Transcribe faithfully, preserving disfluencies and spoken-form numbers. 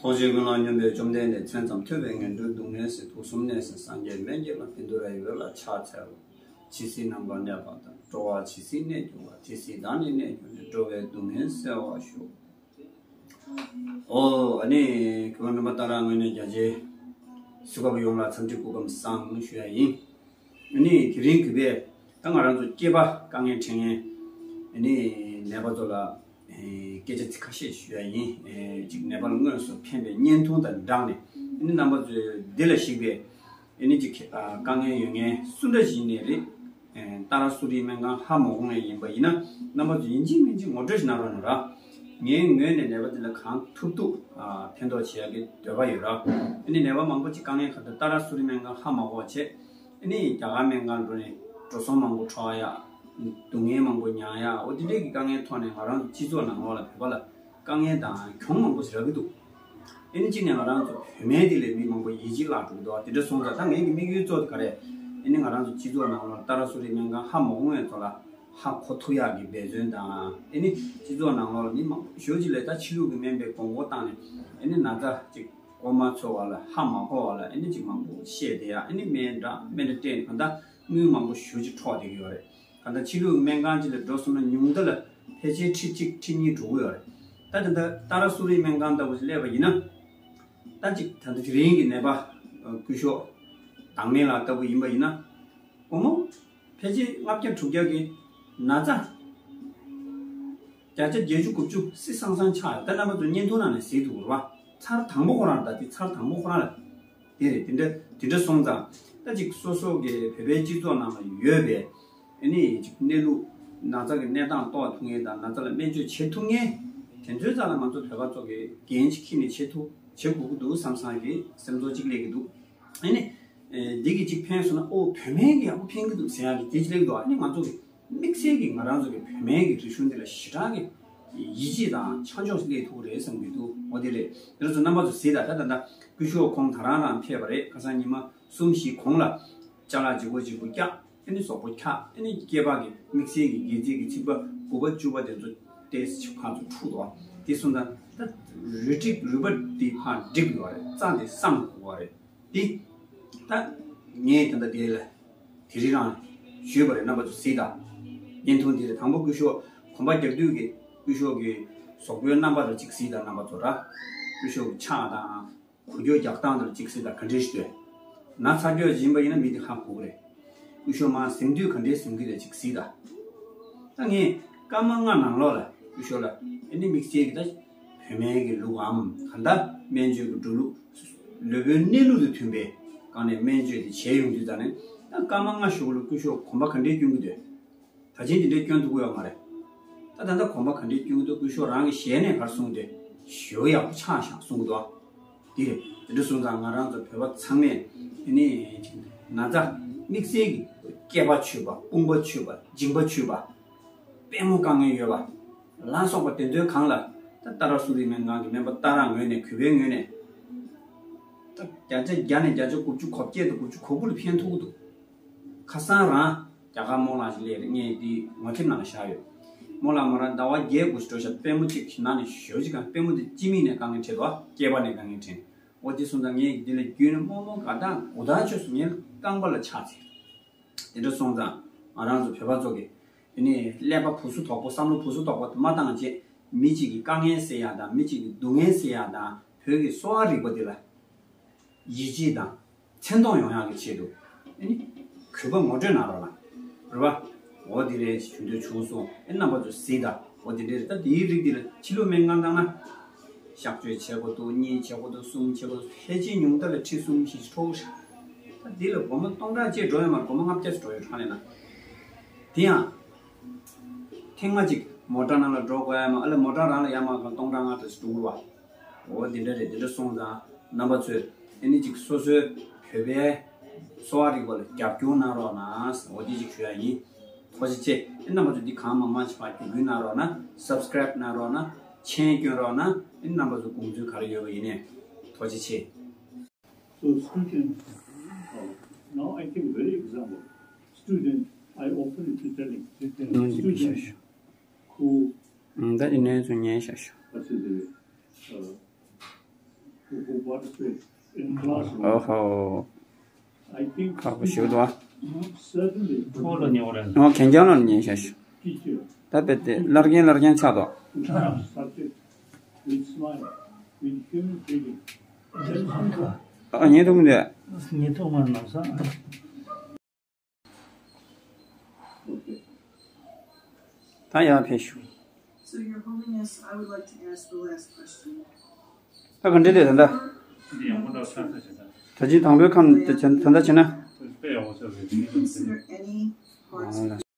ཐུགས་རྗེ་ཀུན་ལ་སྙོམས་པའི་བཅོམ་ལྡན་འདས། མཚན་ཙམ་ཐོས་པས་ངན་འགྲོའི་སྡུག་བསྔལ་སེལ། དུག་གསུམ་ནད་སེལ་སངས་རྒྱས་སྨན་གྱི་བླ། བཻ་ཌཱུརྱ་ཡི་འོད་ལ་ཕྱག་འཚལ་ལོ། ཇི་སྲིད་ནམ་མཁའ་གནས་པ་དང་། འགྲོ་བ་ཇི་སྲིད་གནས་འགྱུར་བ། དེ་སྲིད་བདག་ནི་གནས་གྱུར་ནས། འགྲོ་བའི་སྡུག་བསྔལ་སེལ་བར་ཤོག། ཨོ། ཨ་ནི་གུས་པ་རྣམ་པ་ཏཱ་ར་ངོས་ནས་རྒྱ་ཆེའི་གཟིགས་པ་པོ་ཡོངས་ལ་འཚམས་འདྲི་སྐུ་ཁམས་བཟང་ཞུ་ཡ་ཡིན། ཨ་ནི་དེ་རིང་གུས་པས་ད་ང་རང་ཚོ་སྐྱེས་པ་དཀའ་ངལ་འཕྲད་མཁན་ཨ་ནི་ནད་པ་ཚོ་ལ་ཨེ་སྐད་ཆ་ཚིག་ཁ་ཤས་ཞུ་ཡ་ཡིན། ཨེ་ཅིག་ནད་པ་ལ་དངོས་སུ་ཕན་པའི་བརྙན་ཐུང་དང་སྦྲགས་ནས། ཨ་ནི་རྣམ་པ་ཚོས་འདི་ལ་གཞིགས་པའི་ཨ་ནི་ཅིག་ཨ་དཀའ་ངལ་ཡོད་མཁན་སུ་འདྲ་ཞིག་ཡིན་ནའི་རེད། ཨེ་ཏཱ་ར་གསོ་རིག་སྨན་ཁང་ཧ་མ་གོ་མཁན་ཡིན་པ་ཡིན་ན། རྣམ་པ་ཚོས་ཡིན་གཅིག་མིན་གཅིག་ངོ་སྤྲོད་ཞིག་གནང་རོགས་གནང་ར། ངའི་ངོས་ནས་ནད་པ་འདི་ལ་གང་ཐུབ་ཐུབ་ཨ་ཕན་ཐོགས་བྱེད་ཡག་གི་འདོད་པ་ཡོད་ར། ཨ་ནི་ནད་པ་མང་པོ་ཅིག་དཀའ་ངལ་ཁག་དང་ཏཱ་ར་གསོ་རིག་སྨན་ཁང་ཧ་མ་གོ་བ་བྱས། ཨ་ནི་རྒྱ་གར་སྨན་ཁང་འགྲོ་ནས་འགྲོ་སོང་མང་པོ་འཕྲོག་ཡ། སྡུག་བསྔལ་མང་པོ་མྱངས་ཡ། འོ་དེ་འདྲས་ཀྱི་དཀའ་ངལ་ཐོག་ནས་ང་རང་ཚོ་སྤྱི་ཚོགས་ནང་ལོགས་ལ་བོད་པ་ལ་དཀའ་ངལ་དང་གྱོང་མང་པོ་ཞིག་རག་གི་འདུག། ཨ་ནི་གཅིག་ནས་ང་རང་ཚོ་བོད་སྨན་དེ་ལས་མི་མང་པོ་ཡིད་ཆེས་བརླག་འགྲོ་གི་འདུག། དེ་འདྲ་སོང་ཙང་ད་ངའི་གི་དམིགས་ཡུལ་གཙོ་དེ་ག་རེ། ཨ་ནི་ང་རང་ཚོ་སྤྱི་ཚོགས་ནང་ལོགས་ལ་ཏཱ་ར་གསོ་རིག་སྨན་ཁང་ཧ་མ་གོ་མཁན་ཚོ་ལ་ཧ་གོ་ཐུབ་ཡག་གི་འབད་བརྩོན་དང་། ཨ་ནི་སྤྱི་ཚོགས་ནང་ལོགས་ལ་མི་མང་པོ་ཞེ་པོ་ཅིག་ལ་ད་ཕྱི་ལུགས་ཀྱི་སྨན་པའི་དགོས་མཁོ་བཏང་ནས། ཨ་ནི་ན་ཚ་ཅིག་གོ་མ་ཚོར་བ་ལ་ཧ་མ་གོ་བ་ལ་ཨ་ནི་ཅིག་མང་པོ་བཤད་བསྡད་ཡ། ཨ་ནི་སྨན་འདྲ་སྨན་འདྲ་སྤྲད་ནས་གང་ལྟར་དངུལ་མང་པོ་ཞེ་པོ་ཅིག་འཕྲོག་བསྡད་ཀྱི་ཡོད་རེད། གང་ལྟར་ཕྱི་ལུགས་སྨན་ཁང་ཅིག་ལ་འགྲོ་སོང་ན་ཉུང་མཐའ་ལ་ཕལ་ཆེར་ཁྲི་གཅིག་ཁྲི་གཉིས་འགྲོ་གི་ཡོད་རེད། ད་དེ་འདྲ་ཏཱ་ར་གསོ་རིག་སྨན་ཁང་ལྟ་བུ་ཞིག་སླེབས་པ་ཡིན་ན། ད་ཅིག་ད་ལྟ་དེ་རིང་གི་ནད་པ་སྐུ་ཞབས་བདག་མེད་ལགས་ལྟ་བུ་ཡིན་པ་ཡིན་ན། སྒོར་མོ་ཕལ་ཆེར་ལྔ་བརྒྱ་དྲུག་བརྒྱ་གི་ན་ཚ་བརྒྱ་ཆ་བརྒྱད་ཅུ་དགུ་བཅུ་སྲིད་སང་སང་ཆགས་ཡོད། ད་རྣམ་པ་ཚོ་བརྙན་ཐུང་ནང་ནས་གཟིགས་འདུག་རེད་བ། ཚར་དང་པོ་ཁོ་རང་ད་དེ་ཚར་དང་པོ་ཁོ་རང་ལ། དེ་རེད། དེ་འདྲ་དེ་འདྲ་སོང་ཙང་ད་ཅིག་སོ་སོ་གི་བོད་པའི་སྤྱི་ཚོགས་ནང་ལ་ཡོད་པའི་ཨ་ནི་ཅིག་གནས་ལུགས། ན་ཚ་གི་གནས་སྟངས་རྟོགས་ཐུབ་མཁན་དང་། ན་ཚ་ལ་སྨན་བཅོས་བྱེད་ཐུབ་མཁན་དེ་ཚོའི་རྩ་ལ་ང་ཚོ་བོད་པ་ཚོ་གི་འགན་ཅིག་འཁྱེར་ནས་བྱེད་ཐུབ་བྱེད་དགོས་ཀྱི་འདུག་བསམ་བསམ་གི་སེམས་ཚོར་ཅིག་སླེབས་ཀྱི་འདུག། ཨ་ནི། ཨེ་འདི་གི་ཅིག་ཕན་སོང་ན། ཨོ་བོད་སྨན་གི་ཡག་པོ་ཕན་གི་འདུག་ཟེར་ཡག་གི་དེ་ཅིག་སླེབས་འདུག། ཨ་ནི་ང་ཚོ་གི་དམིགས་བསལ་གྱི་ང་རང་ཚོ་གི་བོད་སྨན་གི་རིག་གཞུང་འདི་ལ་ཞེ་དྲག་གི་ཡིད་ཆེས་དང་ཆ་འཇོག་སླེབས་ཐུབ་རེད་བསམ་གི་འདུག། འོ་དེ་རེད། དེ་ཚོ་རྣམ་པ་ཚོ་གཟིགས་དང་། ད་ད་ད་སྐུ་ཞབས་ཁོང་ད་རང་རང་ཕེབས་པ་རེད། ཁ་སང་ཉི་མ་གསུམ་བཞི་གོང་ལ་ཅ་ལག་ལྗིད་པོ་ལྗིད་པོ་བཀྱག། ཨ་ནི་གཟུགས་པོ་འཁྱག། ཨ་ནི་སྐེད་པ་གི་དམིགས་བསལ་གྱི་སྒལ་ཚིགས་ཀྱི་ཚིགས་པ་དགུ་པ་བཅུ་པ་དེ་ཚོ་ཏོག་ཙམ་ཕར་ཚུར་འཁྲུགས་འདུག། དེ་སོང་ཙང་ད་རུས་ཁྲི་རུས་པ་འདི་ཕར་འགྲིབ་ཡོད་རེད། རྩ་འདི་སངས་དགོས་པ་རེད། འདི་ད་ངས་ད་ལྟ་དེ་ལ་དེ་རིང་རང་ཞུས་པ་རེད། རྣམ་པ་ཚོ་གཟིགས་དང་། བརྙན་ཐུང་འདི་རེད། དང་པོ་སྐུ་ཞབས་གོམ་པ་རྒྱག་དུས་ཀྱི་སྐུ་ཞབས་ཀྱི་གཟུགས་པོའི་རྣམ་པ་རེ་ཅིག་གཟིགས་དང་། རྣམ་པ་ཚོ་ར། སྐུ་ཞབས་ཀྱི་ཕྱག་དང་འགུལ་སྐྱོད་རྒྱག་སྟངས་དང་གཅིག་སྲིད་དང་ག་འདྲས་ཤིག་འདུག། ན་ཚ་སྐྱོ་ཞིག་ཡིན་པ་ཡིན་ན་མི་དེ་ཧ་གོ་གི་རེད། སྐུ་ཞབས་མར་གཟིམ་དུས་ག་འདྲས་གཟིམ་གི་རེད་ཅིག་གཟིགས་དང་། ད་ངས་སྐར་མ་ལྔ་ནང་ལོགས་ལ་སྐུ་ཞབས་ལ་ཨ་ནི་དམིགས་བསལ་གྱི་ད་བོད་སྨན་གྱི་ལུགས་འམ། གང་ལྟར་སྨན་བཅོས་ཀྱི་འགྲོ་ལུགས། ལུས་པོའི་གནས་ལུགས་དང་མཐུན་པའི་སྒང་ནས་སྨན་བཅོས་དེ་བྱས་ཡོང་དུས་ཙང་ནས། ད་སྐར་མ་ལྔ་ཞོགས་ལ་སྐུ་ཞབས་གོམ་པ་ག་འདྲས་སྐྱོན་གི་འདུག། ད་ཅིག་འདི་འདྲའི་སྐྱོན་ཐུབ་ཀྱི་ཡོད་མ་རེད། ད་ད་ལྟ་གོམ་པ་ག་འདྲའི་སྐྱོན་འདུག། སྐུ་ཞབས་རང་གི་ཞལ་ནས་ག་རེ་གསུངས་ཏེ། ཞེ་པོ་ཡག་པོ་ཆགས་ཤག་གསུང་གི་འདུག། འདི་རེད། དེ་འདྲ་སོང་ཙང་ང་རང་ཚོ་བོད་པ་ཚང་མས་ཨ་ནི་ན་ཚ་དམིགས་བསལ་གྱི་སྐེད་པ་ཆོད་པ། དཔུང་པ་ཆོད་པ། མཇིང་པ་ཆོད་པ། པུས་མོ་དཀའ་ངལ་ཡོད་པ་ལ་སོགས་པ་དེ་ཚོའི་སྒང་ལ། ད་ཏཱ་ར་གསོ་རིག་སྨན་ཁང་གི་སྨན་པ་ཏཱ་ར་ངོས་ནས། གུས་པའི་ངོས་ནས་ད་བརྒྱ་ཆ་བརྒྱ་ནས་བརྒྱ་ཆ་དགུ་བཅུ་གོ་བརྒྱད་དང་དགུ་བཅུ་གོ་དགུ་ལ་ཕན་ཐོགས་ཀྱི་འདུག། ཁ་སང་རང་རྒྱ་གར་རྨོ་ལགས་ཤིག་སླེབས་རེད། ངས་འདི་ངོ་དེབ་ནང་ལ་བཞག་ཡོད། རྨོ་ལགས་མོ་རང་ཟླ་བ་བརྒྱད་དགུ་ཞིག་འགྲོ་ཤག། པུས་མོ་གཅིག་གི་ནང་ནས་ཞེ་པོ་ཅིག་གང་། པུས་མོ་དེ་སྤྱི་མིག་ནས་དཀའ་ངལ་འཕྲད་འདུག། སྐེད་པ་ནས་དཀའ་ངལ་འཕྲད། འོ་དེ་སོང་ཙང་ངས་འདི་ལ་བརྒྱུད་ནས་རྨོ་མོ་དགའ་ཐག་དགའ་ཐག་ཆོད་སོང་། ངའི་རྐང་པ་ལ་ཆགས་ཚར། དེ་འདྲ་སོང་ཙང་ང་རང་ཚོ་བོད་པ་ཚོ་གི་དེ་ནས་ཀླད་པ་བུ་སུ་དོག་པོ། བསམ་བློ་བུ་སུ་དོག་པོ་དེ་མ་བཏང་བྱས། མི་གཅིག་གི་དཀའ་ངལ་སེལ་ཡག་དང་། མི་གཅིག་གི་སྡུག་བསྔལ་སེལ་ཡག་དང་། བོད་ཀྱི་གསོ་བ་རིག་པ་འདི་ལ་ཡིད་ཆེས་དང་། མཚན་མཐོང་ཡོང་ཡག་གི་ཆེད་དུ་ཨ་ནི་གུས་པ་ངོ་སྤྲོད་གནང་རོགས་གནང་། རེད་པ། འོ་འདི་རེད་ཞུ་འདོད་བྱུང་སོང་། ཨེ་རྣམ་པ་ཚོ་གཟིགས་དང་། འོ་འདི་འདྲ་རེད། ད་འདིའི་རིགས་འདི་ལ་ཕྱི་ལུགས་སྨན་ཁང་བཏང་ན་གཤག་བཅོས་བྱེད་དགོས་འདུག། གཉིས་བྱེད་དགོས་འདུག། གསུམ་བྱེད་དགོས་འདུག། ཕལ་ཆེར་ཉུང་མཐའ་ལ་ཁྲི་གསུམ་བཞི་འཕྲོག་གི་རེད། ད་འདི་ལ་སྒོར་མོ་སྟོང་ཕྲག་ཅིག་འགྲོ་ཡོད་མ་རེད། སྒོར་མོ་ལྔ་བརྒྱ་ཙམ་འགྲོ་ཡོད་རེད་ལབ་ན། དེ་ཡང་ཐེངས་མ་གཅིག་མོ་ཊ་ནང་ལ་འགྲོ་དགོས་ཡ་མ། ཨ་ལས་མོ་ཊ་རང་ལ་ཡ་མ་གང་སྟོང་ཕྲག་ལྔ་བརྒྱ་ཙམ་འགྲོ་གི་རེད་པ། འོ་འདི་འདྲ་རེད། འདི་འདྲ་སོང་ཙང་རྣམ་པ་ཚོས་ཨ་ནི་ཅིག་སོ་སོའི་བོད་པའི་གསོ་བ་རིག་པ་ལ་རྒྱབ་སྐྱོར་གནང་རོགས་གནང་། འོ་འདི་ཅིག་ཞུ་ཡ་ཡིན། ཐུགས་རྗེ་ཆེ། ཨ་རྣམ་པ་ཚོ་འདི་གང་མང་མང་ཞིག་ཕར་བརྒྱུད་སྐུལ་གནང་རོགས་གནང་། སབ་སི་ཀ་རེབ་གནང་རོགས་གནང་། མཆན་སྐྱོན་རོགས་གནང་། ཨ་རྣམ་པ་ཚོ་དགོངས་ཚུལ་ག་རེ་ཡོད་པ་ཡིན་ནའི་ཐུགས་རྗེ་ཆེ། So students, uh, now I give very example. Student, I often to telling students, students who ད་འདི་ནས་ཚུར་ཉན་བཞག་ཞུ། What is it? Uh, What is this? In classroom. ཨོ་ཧོ། I think ཁག་པོ་ཞིག་འདུག་ཨ། Certainly ཁོ་ལ་ཉེ་བ་རེད། ཨོ་གན་རྒྱ་ལ་ཉེ་ཤ་ཞུ། Teacher. ད་དཔེ་དེ་ལར་རྒན་ལར་རྒན་ཆགས་འདུག Subject with smile, with human feeling. ཨ་ཉེ་ཐུང་འདི། ཉེ་ཐུང་མ་ནང་ས། ད་ཡར་ཕེབས་ཤོག So, Your Holiness, I would like to ask the last question. ད་ག་འདྲ་རེད་ད་ལྟ། འདི་ཡང་མོ་འདྲ་ཆགས་ས་ཞིག་ད། ད་ཅི་དང་པོའི་ཁམས་དེ་ད་ལྟ་བྱས་ན། དཔེ་ཡག་པོ་ཆགས་རེད། དེ་ངས་ཙམ་ཞིག Consider any parts ཨ་ལ།